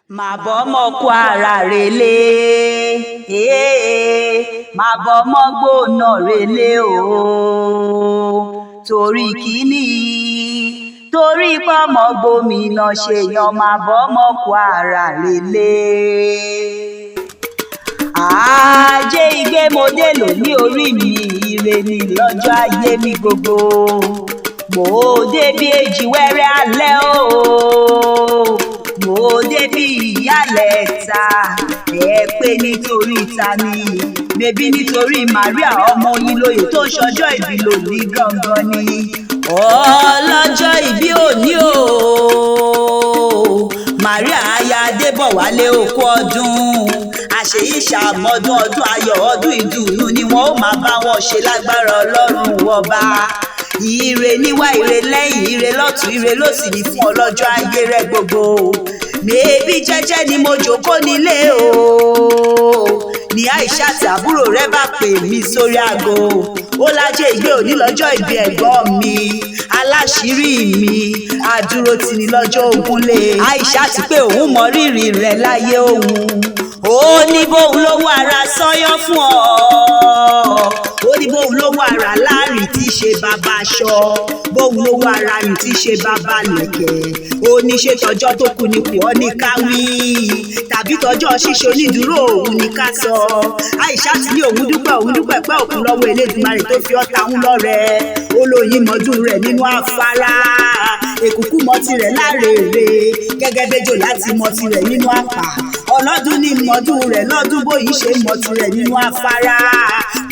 Má bọ́mọ Kwara relé, má bọ́mọ gbóná relé o. Torí kíní, torí pọ́mọ gómìnà ṣèyàn, má bọ́mọ Kwara relé. Ajé ìgbémọdé lò ní orí mi, ire ni lọ́jọ́ ayé mi gbogbo. Mo débi èjì wẹ́rẹ́ alẹ́ o, mo débi ìyálẹ̀ ta. Ẹ pé nítorí ta ni? Mebí nítorí Maria ọmọ Oyinlóye tó ń ṣọjọ́ ìbí lónìí gangan ni. Ọlọ́jọ́ ìbí òní o, Maria aya Adébọ̀wálé, òkú ọdún àṣeyí ṣàmọ́dún, ọdún ayọ̀, ọdún ìdùnnú ni wọ́n ó máa bá wọn ṣe lágbára Ọlọ́run Ọba. Ire níwá, ire lẹ́yìn, ire lọ́tún, ire lósì ní fún ọlọ́jọ́ ayé rẹ gbogbo. Mèébí jẹ́jẹ́ ni mo jókòó nílé o, ní Aisha àti àbúrò rẹ bá pè mí sórí aago. Ó lájẹ́ ìgbé òní lọ́jọ́ ìbí ẹ̀gbọ́n mi, aláṣírí mi, àdúró tì ní lọ́jọ́ ogunlé. Aisha ti pé òun mọ rírì rẹ̀ láyé òun. Ó ní bóun lówó ara sọ́yọ́ fún ọ, ó ní bóun lówó ara láàrin tí í ṣe bàbá aṣọ, bóun lówó ara rìn tí í ṣe bàbá lẹ̀kẹ̀. Ó ní ṣe tọjọ́ tó kù ní kù ọ́ ní ká wí, tàbí tọjọ́ ṣíṣe onídùúró òun ní ká sọ. Aisha ti ní òun dúpẹ́, òun dúpẹ́ pẹ́ òkun lọ́wọ́ Elédùmarè tó fi ọ́ ta ń lọ́rẹ. Ó lóyin mọ́dún rẹ̀ nínú afárá, èkúkú mọ́ tirẹ̀ lárèrè, gẹ́gẹ́ bẹ́jọ́ láti mọ́ tirẹ̀ nínú àpà. Ọlọ́dún ní mọ́dún rẹ̀ lọ́dún, bóyí ṣe mọ́ tirẹ̀ nínú afárá.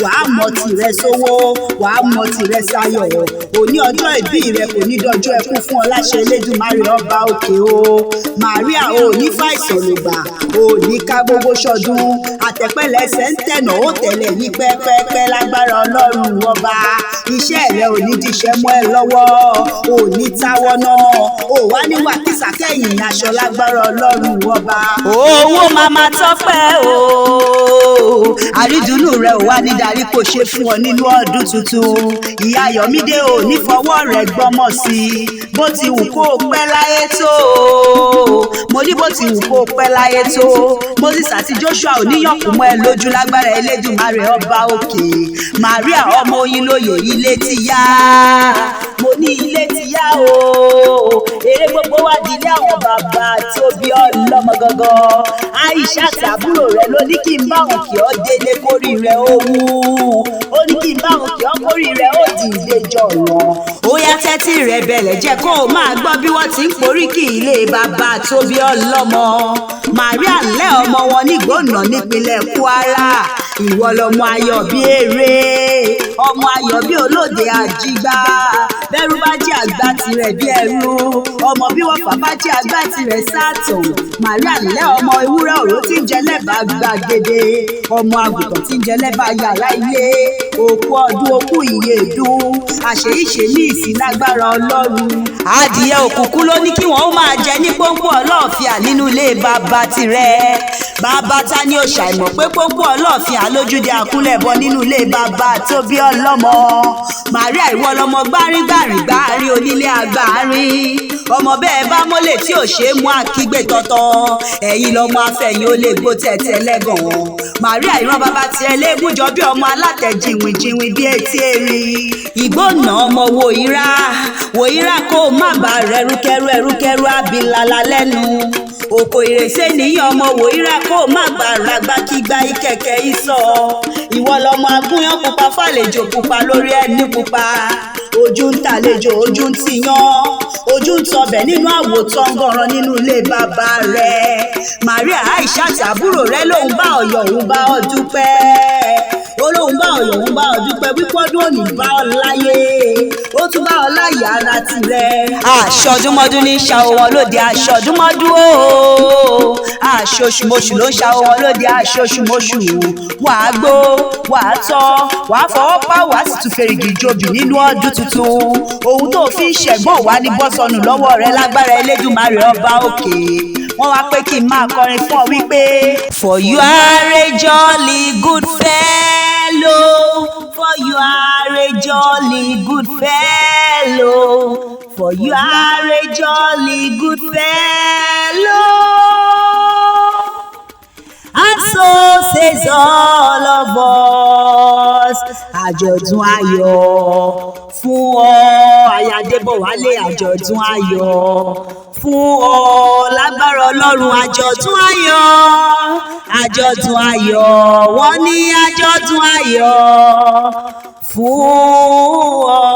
Wàá mọ́ tirẹ̀ sówó, wàá mọ́ tirẹ̀ sáyọ̀. Òní ọjọ́ ìbí rẹ̀ kò ní dọjọ́ ẹkún fún ọ láṣẹ Elédùmarè Ọba òkè o. Maria, ò ní fàìsàn lògbà, ò ní ká gbogbo ṣọdún. Àtẹ̀pẹ́lẹsẹ̀ ń tẹ̀nà, ó tẹ̀lé yín pẹ́pẹ́pẹ́ lágbára Ọlọ́run Ọba. Iṣẹ́ rẹ ò ní díṣẹ́ mọ́ ẹ lọ́wọ́, ò ní táwọ́ náà, ò wá ní wàkísà kẹ́yìn aṣọ lágbára Ọlọ́run Ọba. Owó màmá tọ́pẹ́ o, àrídùnnú rẹ ò wá ní darí kò ṣe fún ọ nínú ọdún tuntun. Ìyá Ayọ̀mídé, ò ní fọwọ́ rẹ̀ gbọ́mọ̀ sí i. Bó ti wù kó o pẹ́ láyé tó, mo ní bó ti wù kó o pẹ́ láyé tó, Moses àti Joshua ò níyànkú mọ́ ẹ lójú lágbára Elédùmarè Ọba òkè. Maria ọmọ Oyinlóye, ilé ti yá, mo ní ilé ti yá o. Eré gbogbo wá di ilé àwọn bàbá tó bí ọlọ́mọ gangan. Aisha tàbúrò rẹ̀ ló ní kí n bá òun kí ọ délé kórì rẹ̀ ó wú. Ó ní kí n bá òun kí ọ kórì rẹ̀ ó dìde jọ̀rọ̀. Ó yá, tẹ́tí rẹ̀ bẹ̀lẹ̀ jẹ́ kó o máa gbọ́ bí wọ́n ti ń poríkì ilé bàbá tó bí ọlọ́mọ. Maria ńlẹ́, ọmọ wọn nígbòna nípínlẹ̀ Kwara. Ìwọ lọmọ ayọ̀ bí eré, ọmọ ayọ̀ bí olóde àjígbá. Bẹ́rù bá jẹ́ àgbà tirẹ̀ bí ẹrú, ọmọ bí wọ́n fà bá jẹ́ àgbà tirẹ̀ sátàn. Maria ńlẹ́, ọmọ ewúrẹ́ òró tí ń jẹ lẹ́bàá gbàgede, ọmọ àgùntàn tí ń jẹ lẹ́bàá yàrá ilé. Òkú ọdún, òkú ìyèdún, àṣeyíṣe ní ìsìn lágbára Ọlọ́run. Adìyẹ òkùnkùn ló ní kí wọ́n ó máa jẹ ní pọ́npọ́n ọlọ́ọ̀fíà nínú ilé bàbá tirẹ̀. Bàbá ta ni ó ṣàìmọ̀ pé pọ́npọ́n ọlọ́ọ̀fíà lójúde àkúnlẹ̀bọ nínú ilé bàbá tó bí ọlọ́mọ? Maria, ìwọ lọmọ gbárígbárí gbárí onílé agbárín, ọmọ bẹ́ẹ̀ bá mọ́lẹ̀ tí ò ṣe é mú àkígbé tọ̀tọ̀. Ẹ̀yin lọmọ afẹ̀yìn ó lè gbó tẹ̀tẹ̀ lẹ́gàn. Maria, ìran bàbá tiẹ̀ léegun jọ bí ọmọ alátẹ̀jìnwìnjìnwìn bí etí erin. Ìgbónà ọmọ wòyíra wòyíra, kó o má bàa rẹrúkẹrú ẹrúkẹrú abilala lẹ́nu òkò ìrèsé níyàn. Ọmọ wòyíra, kó o má bàa ràgbákígbá ìkẹ̀kẹ́ ìsọ. Ìwọ lọmọ agúnyán pupa fàlejò pupa lórí ẹni pupa. Ojú ń tàlejò, ojú ń tiyán, ojú ń tọbẹ̀ nínú àwòtán gànran nínú ilé bàbá rẹ̀. Maria, Aisha tàbúrò rẹ̀ lòun bá ọyọ, òun bá ọ dúpẹ́. Ó lóun bá ọyọ, òun bá ọ dúpẹ́ wípọ́dún òní bá ọ láyé, ó tún bá ọ láyé ara tirẹ̀. Aṣọdúnmọ́dún ní ṣàwọ̀ wọn lóde, aṣọdúnmọ́dún o, aṣoṣùmọṣù ló ń ṣàwọ̀ wọn lóde, aṣoṣùmọṣù. Wàá gbó, wàá tọ́, wàá fọwọ́ pa, wàá sì tún fèrègì jobì nínú ọdún tuntun. Ohun tó fi ń ṣẹ̀gbọ́n wà ní bọ́sọ̀nù lọ́wọ́ rẹ lágbára Elédùmarè Ọba òkè. Wọ́n wá pé kí n máa kọrin fún ọ wípé: For you are a jolly good fellow, for you are a jolly good fellow, for you are a jolly good fellow. says all of us. Àjọ̀dún ayọ̀ fún ọ, aya Adébọ̀wálé, àjọ̀dún ayọ̀ fún ọ. Lágbára Ọlọ́run, àjọ̀dún ayọ̀, àjọ̀dún ayọ̀, wọ́n ní àjọ̀dún ayọ̀ fún ọ.